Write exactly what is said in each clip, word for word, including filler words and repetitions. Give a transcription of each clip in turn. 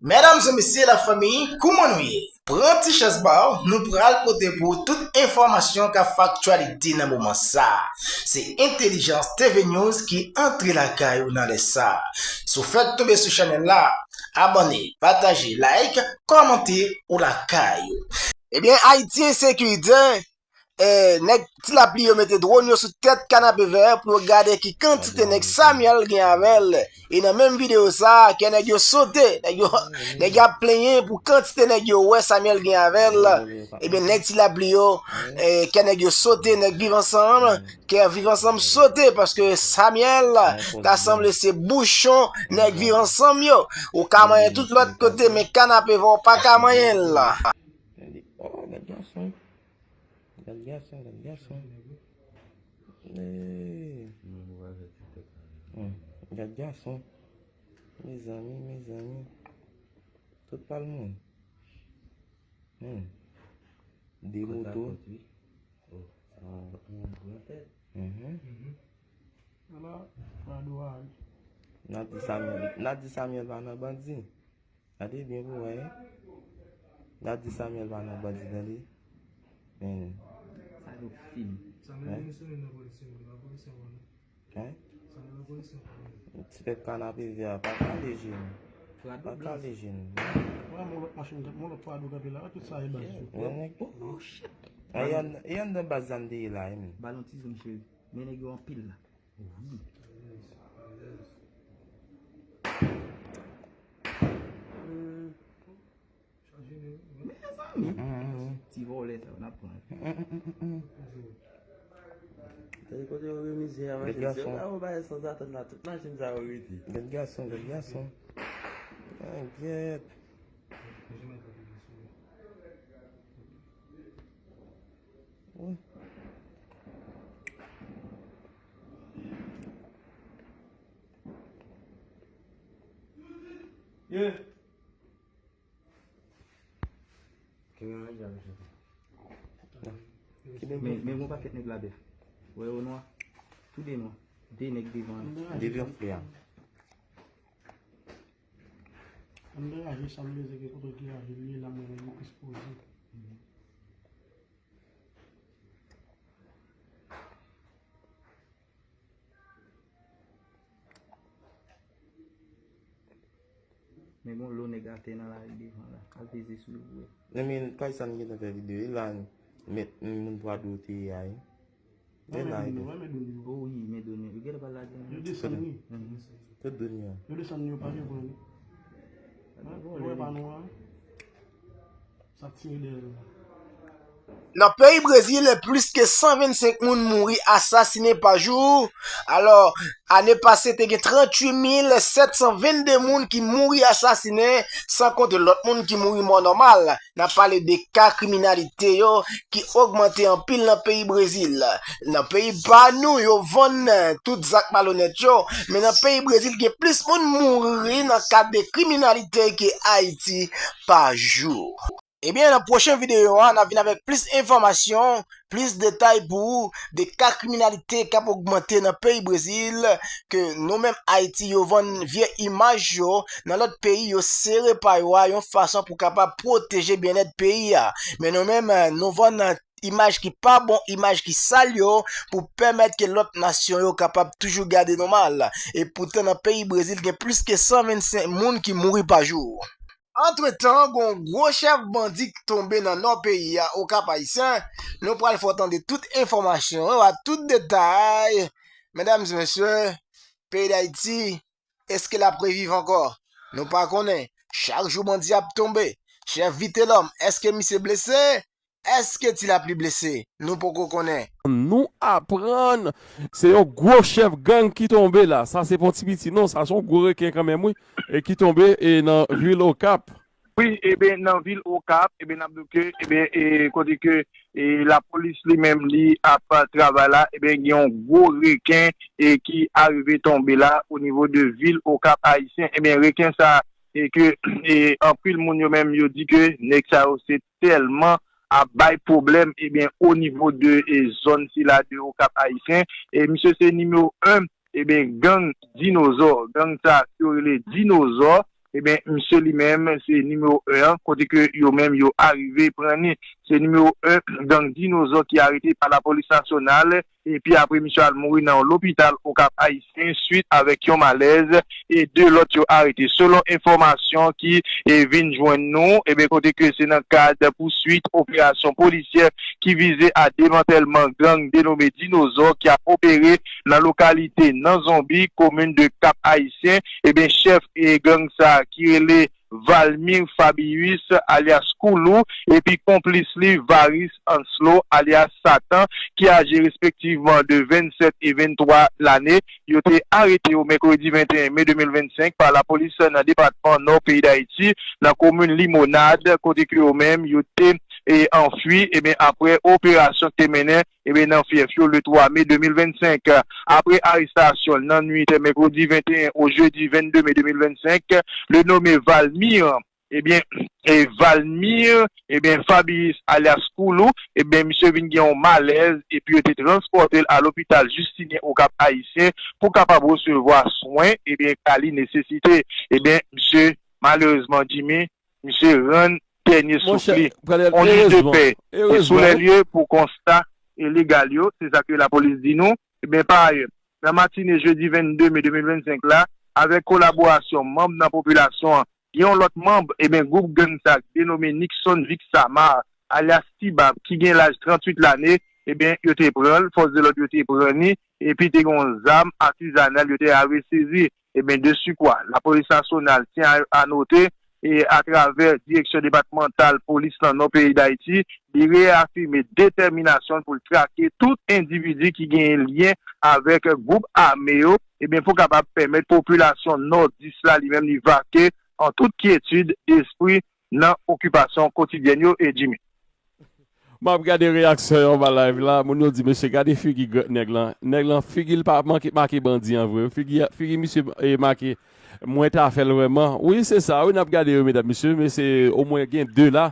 Medam e mesye, lafanmi, kouman nou ye? Pran ti chèz ba w, nou pral pote pou ou tout enfòmasyon k ap fè aktyalite nan moman sa a. Se Entèlijans T V News ki antre lakay ou nan lè sa a. Si w fèk tonbe sou chanèl la, abòne, pataje, like, kòmante ou lakay ou. Ebyen, Ayiti ensekirite, eh, nèg Ti Lapli yo mete dwòn yo sou tèt Kanapevè pou yo gade ki kantite nèg Samuel gen avè l. E nan menm videyo sa a, kè nèg yo sote, nèg yo, nèg yo ap plenyen pou kantite nèg yo wè Samuel gen avè l. Ebyen, nèg Ti Lapli yo, eh, kè nèg yo sote, nèg Viv Ansanm, kè Viv Ansanm sote, paske Samuel ta sanble se bouchon nèg Viv Ansanm yo. Ou ka manyen tout lòt kote, men Kanapevè w pa ka manyen l. Gade, oh, gad gason. Gad gason, gad gason. Eh. Hmm, gad gason. Mezanmi, mezanmi. Tout pal moun. Hmm. De moto. Oh, sa yon gran tèt. Mhm. Ala, Prado a, wi. N a di Samuel, n a di Samuel pa nan bandi. Gade byen pou wè. N a di Samuel pa nan bandi, tande. Men. Sa yo fini. Samuel demisyonnen nan polis, se moun, pa polis ankò, non. Hein? Samuel nan polis ankò, non. Ti pèp Kanapevè a, pa kale je nou. Pa kale je nou. Wè, mon lòt machin, mon lòt Prado kanpe la, tout sa e baz yo. Wè, nèg. Oh, shit. E anndan baz la m te ye la, wi, men. Ba l yon ti zoom, cheri. Men nèg yo anpil la. Wi. Mezanmi. Ti vòlè sa yo n ap pran. Tande kote yo remize a, machin, se yo pa voye bagay sanzatann la, tout machin sa yo rete. Gad gason, gad gason. Ah, gyèt. Wi. Yeah. Men, men gon pakèt nèg la bèf. Wè yo nwa. Tou de nwa. De nèg devan an. Devan flè a. Ann degaje sa m bezwen gen kote ki raje li la, mwen menm li plis poze. Men gon lo nèg atè nan lari devan la. Al peze sou yo pou wè. Ebyen, kay sa n gentan fè videyo la, mèt moun Prado te ye a, wi. Wè men done yo, wè men done yo. Oh wi, men done yo. Yo gentan pral lage nan. Yo desann wi. Tout done yo. Yo desann yo pa gen pran wi. Yo wè pa nou an. Sa k tire dèyè yo. Nan peyi Brezil, plis ke san vennsenk moun mouri asasinen pa jou. Alò, ane pase, te gen tranntuit mil sèt san vennde moun ki mouri asasinen, san konte lòt moun ki mouri mò nòmal. N ap pale de ka kriminalite yo ki ogmante anpil nan peyi Brezil. Nan peyi pa nou, yo vann tout zak malonèt yo, men nan peyi Brezil, gen plis moun mouri nan kad de kriminalite ke Ayiti pa jou. Ebyen, nan pwochen videyo a, n ap vin avèk plis enfòmasyon, plis detay pou ou de ka kriminalite k ap ogmante nan peyi Brezil, ke nou menm Ayiti, yo vann vye imaj yo nan lòt peyi, yo sere pa yo a yon fason pou kapab pwoteje byennèt peyi a. Men nou menm, nou vann imaj ki pa bon, imaj ki sal yo, pou pèmèt ke lòt nasyon yo kapab toujou gade nou mal. E poutan, nan peyi Brezil, gen plis ke san vennsenk moun ki mouri pa jou. Antretan, gon gwo chèf bandi k tonbe nan nò peyi a, Okap Ayisyen. Nou pral fè w tande tout enfòmasyon yo a tout detay. Medam e mesye, peyi Dayiti, èske l ap reviv ankò? Nou pa konnen. Chak jou bandi ap tonbe. Chèf Vitelòm, èske misye blese? Èske Ti Lapli blese? Nou poko konnen. Nou aprann se yon gwo chèf gang ki tonbe la. Sa se pa yon ti piti non, sa se yon gwo reken kanmenm wi. E ki tonbe e nan vil Okap. Wi, eben nan vil Okap, eben n ap di w ke, eben e kote ke e lapolis li menm li ap travay la, eben gen yon gwo reken e ki arive tonbe la o nivo de vil Okap Ayisyen. Eben reken sa e ke e anpil moun yo menm yo di ke nèg sa yo se tèlman ap bay pwoblèm, eben o nivo de e zòn sila de Okap Ayisyen. E misye se nimewo en, eben gang dinozò, gang sa yo rele dinozò, Ebyen, misye li menm, se nimewo en an, kote ke yo menm yo arive pran li. Se nimewo en gang Dinozò ki arete pa lapolis nasyonal. Epi apre, misye al mouri nan yon lopital Okap Ayisyen swit avèk yon malèz e de lòt yo arete. Selon enfòmasyon ki e, vin jwenn nou, ebyen, kote ke se nan kad pouswit operasyon polisyè ki vize a demantèlman gang denome Dinozò ki ap opere nan lokalite Nan Zonbi, komin de Kap Ayisyen, ebyen, chèf e gang sa a ki rele Valmir Fabius alyas Koulou epi konplis li Varis Anslo alyas Satan ki aje respektivman de vennsèt e venntwa lane. Yo te arete yo mèkredi venteyen me de mil vennsenk pa lapolis nan depatman Nò peyi Dayiti, nan komin Limonad, kote ke yo menm yo te e, anfui, ebyen, apre operasyon ki te mennen ebyen, nan fyèf yo le twa me de mil vennsenk. Apre arestasyon l nan nwit mèkredi venteyen o jedi vennde me de mil vennsenk, le nome Valmir, ebyen, e Valmir, ebyen, Fabrice alyas Koulou, ebyen, misye vin gen yon malèz epi yo te transpòte l a lopital Justinien Okap Ayisyen pou kapab resevwa swen, ebyen, ka li nesesite. Ebyen, misye, malerezman, Jimmy, misye rann dènye souf li. On jij de pè e sou lè lye pou konsta e legal yo, se sa ke lapolis di nou. Ebyen, pa ayè, nan matine jedi vennde me de mil vennsenk la, avèk kolaborasyon manm nan popilasyon an, gen yon lòt manm, ebyen, gwoup gang sa k denome Nixon Vixamar, alyas Tibab, ki gen laj tranntuit lane, ebyen, yo te pran l, fòs de lòd yo te pran li, epi te gen yon zam atizanal yo te rive sezi. Ebyen, de sipwa, lapolis nasyonal tyen a, a note, e atravè Direksyon Depatmantal Polis lan Nò peyi Dayiti, li reyafime detèminasyon l pou l trake tout endividi ki genyen lyen avèk gwoup ame yo, ebyen, pou kapab pèmèt popilasyon nòdis la li menm li vake an tout kyetid espri nan okipasyon kotidyèn yo, e Jimmy. M ap gade reyaksyon yo anba live la. Moun yo di, "Mesye, gade figi grèt nèg lan." Nèg lan, figi l pa manke make bandi an vre. Figi, figi misye e make, mwen ta fè l vrèman. Wi, se sa, wi, n ap gade yo, medam, mesye, men se omwen gen de la.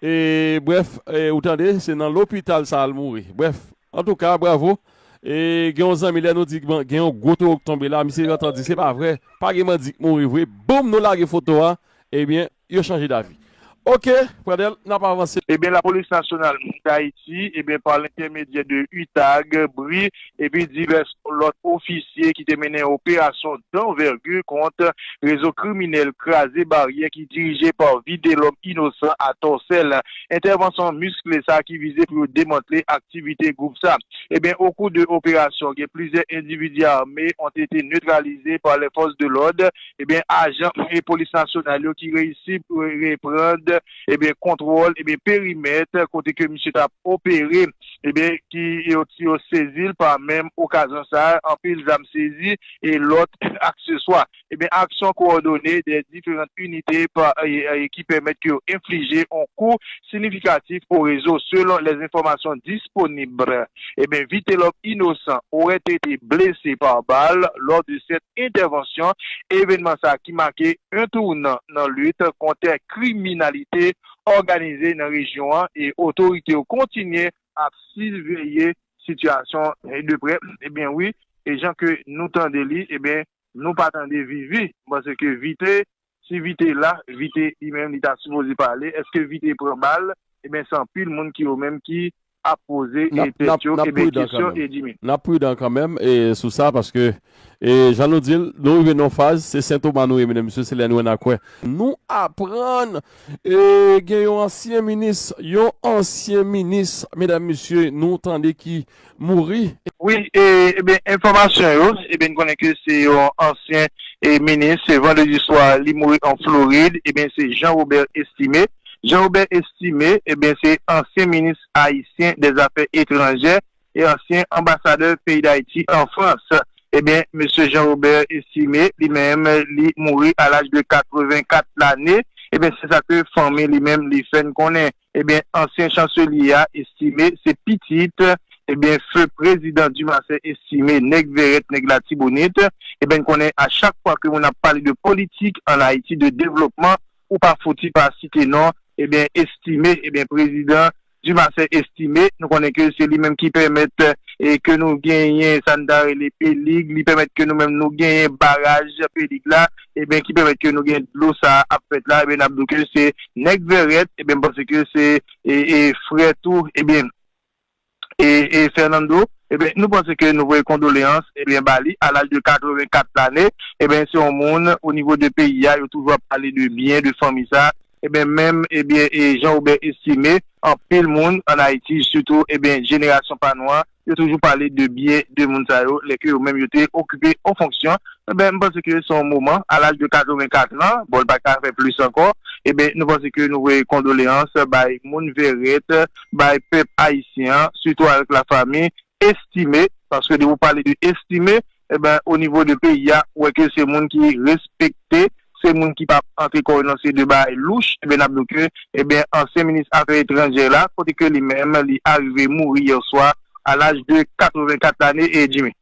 E, brèf, e, ou tande, se nan lopital sa al mouri. Brèf, antouka, bravo. E, gen yon zanmi, lè nou di, bon, gen yon gwo towo k tonbe la, misye antan di, se pa vre. Pa gen bandi k mouri vre. Boum, nou lage foto a. Ebyen, yo chanje davi. Ok, Pradel, n ap avanse. Ebyen, lapolis nasyonal Dayiti, ebyen, pa lentèmedyè de UTAG, bri, epi divès lòt ofisye ki te mennen operasyon danvègi kont rezo kriminèl Kraze Baryè ki dirije pa Vitelhomme Innocent a Tòsèl. Entèvansyon miskle sa ki vize pou yo demantle aktivite gwoup sa. Ebyen, au cours de opération, gen plizyè endividi ame ont été neutralisés par les forces de l'ordre. Ebyen, ajan e polis nasyonal yo ki reyisi pou reprann, ebyen, kontwòl, ebyen, perimèt kote ke misye t ap opere, ebyen, ki yo, yo sezi l pa menm okazyon sa a, anpil zam sezi e lòt akseswa. Ebyen, aksyon kowòdone de diferan inite pa, e, e, ki pèmèt ke yo enflije yon kou siyifikatif o rezo, selon les informations disponibles. Ebyen, Vitelhomme Innocent aurait été blessé par balle lors de cette intervention. Evènman sa ki make yon tounan nan lit kont kriminalite òganize nan rejyon an e otorite yo kontinye ap siveye sitiyasyon de prè. Ebyen wi, e jan ke nou tande li, ebyen, nou pa tande Vivi, paske Vite, si Vite la, Vite li menm li ta sipoze pale, èske Vite pran bal? Ebyen, se anpil moun ki yo menm ki ap poze e tèt yo, ebyen, kesyon e di men. N ap pridan kanmenm e sou sa, paske, e jan nou di l, nou rive nan yon faz, se sentoma nou ye, medam, mesye, se lè nou wè n a kwè. Nou aprann, e gen yon ansyen minis, yon ansyen minis, medam, mesye, nou tande ki mouri. Wi, e, ebyen, enfòmasyon yo, ebyen, n konnen ke se yon ansyen e, minis, se vandredi swa, li mouri an Florid, ebyen, se Jean Robert Estimé. Jean Robert Estimé, ebyen, se ansyen minis ayisyen dèzafè etranjè e ansyen anbasadè peyi Dayiti an Frans. Ebyen, mesye Jean Robert Estimé, li menm, li mouri a laj de katrevenkat lane. Ebyen, se sa ke fanmi li menm, li fè n konnen. Ebyen, ansyen chanselye a Estimé, se pitit, ebyen, feu prezidan Dumarsais Estimé, nèg Vèrèt, nèg Latibonit. Ebyen, n konnen a chak fwa ke moun ap pale de politik an Ayiti, de devlopman, ou pa fouti pa site non, ebyen, Estimé, ebyen, prezidan Dumarsais Estimé. Nou konnen ke se li menm ki pèmèt e ke nou genyen sa n ta rele Pelig, li pèmèt ke nou menm nou genyen baraj Pelig la, ebyen ki pèmèt ke nou gen dlo sa ap fèt la, ebyen n ap di ke se nèg Vèrèt, ebyen m panse ke se e, e frè tou, ebyen e, e Fernando, ebyen nou panse ke nou voye kondoleyans ebyen ba li a laj de katrevenkat lane, ebyen se yon moun o nivo de peyi a, yo toujou ap pale de byen de fanmi sa, ebyen menm ebyen e Jean Robert Estimé, anpil moun an Ayiti, sitou ebyen jenerasyon pa nou an, yo toujou pale de byen de moun sa yo, lè ke yo menm yo te okipe yon fonksyon. Ebyen m panse ke se yon moman, a laj de katrevenkat an, bon l pa ka fè plis ankò, ebyen nou panse ke nou voye kondoleyans bay moun Vèrèt, bay pèp ayisyen an, sitou avèk lafanmi Estimé, paske depi w pale de Estimé, ebyen o nivo de peyi a, ou wè ke se moun ki respekte, se moun ki p ap antre kò yo nan se de bagay louch, ebyen n ap di w ke ebyen ansyen minis afè etranjè la, kote ke li menm li arive mouri yè swa a laj de katrevenkat lane, e Jimmy.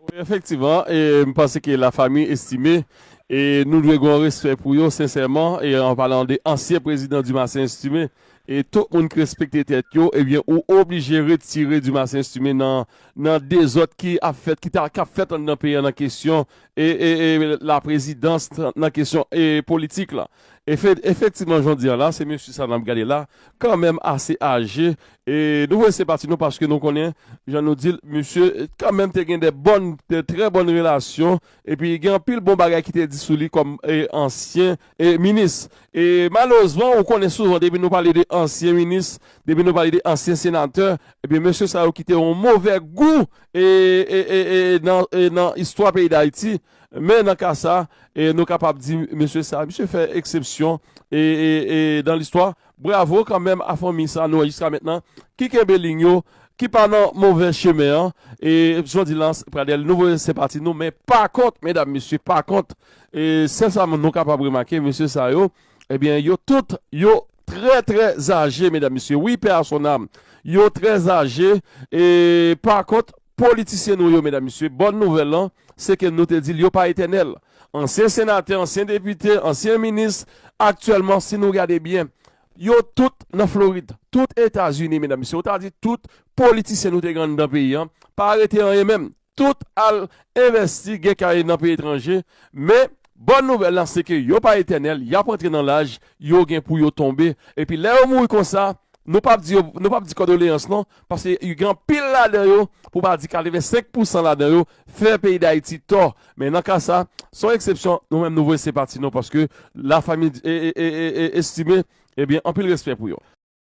Wi, efektivman, e m panse ke lafanmi Estimé, e nou dwe gen yon respè pou yo sensèman, e an palan de ansyen prezidan Dumarsais Estimé, e tout moun ki respekte tèt yo, ebyen ou oblije retire Dumarsais Estimé nan nan dezòd ki ap fèt, ki ta k ap fèt anndan peyi a nan kesyon e, e, e laprezidans, nan kesyon e politik la. Efe, efektivman, jodi a la, se mesye sa n ap gade la, kanmenm ase aje, e nou voye senpati nou paske nou konnen, jan nou di l, mesye kanmenm te gen de bòn, de trè bòn relasyon, epi gen anpil bon bagay ki te di sou li kòm e, ansyen e, minis. E malerezman, ou konnen souvan, depi nou pale de ansyen minis, depi nou pale de ansyen senatè, ebyen mesye sa yo kite yon move gou e, e, e, e, nan, e, nan istwa peyi Dayiti. Men nan ka sa, e, nou kapab di mesye sa, misye fè eksepsyon e, e, e, nan listwa. Bravo kanmenm a fanmi sa nou wè jiska mentnan ki kenbe liy yo, ki pa nan move chemen an. E jodi la, Pradèl, nou voye senpati nou, men pa kont, medam, mesye, pa kont, e, sèl sa nou kapab remake, mesye sa yo, ebyen, yo tout, yo trè, trè aje, medam, mesye. Wi, pè a son nam. Yo trè aje. E, pa kont, politisyen nou yo, medam, mesye, bòn nouvèl lan, se ke nou te di l, yo pa etènèl. Ansyen senatè, ansyen depite, ansyen minis, aktyèlman, si nou gade byen, yo tout nan Florid, tout Etazini, medam, mesye. Ou ta di tout politisyen nou te gen anndan peyi an, pa rete anyen menm. Tout al envèsti, gen kay nan peyi etranje. Men, bòn nouvèl la, se ke yo pa etènèl, y ap antre nan laj, yo gen pou yo tonbe. Epi lè yo mouri konsa, nou p ap di yo, nou p ap di kondoleyans non, paske gen anpil ladan yo, pou pa di katrevensenk pousan ladan yo, fè peyi Dayiti tò. Men nan ka sa, se yon eksepsyon, nou menm nou voye senpati nou, paske lafanmi e, e, e, e, e, Estimé, ebyen, anpil respè pou yo.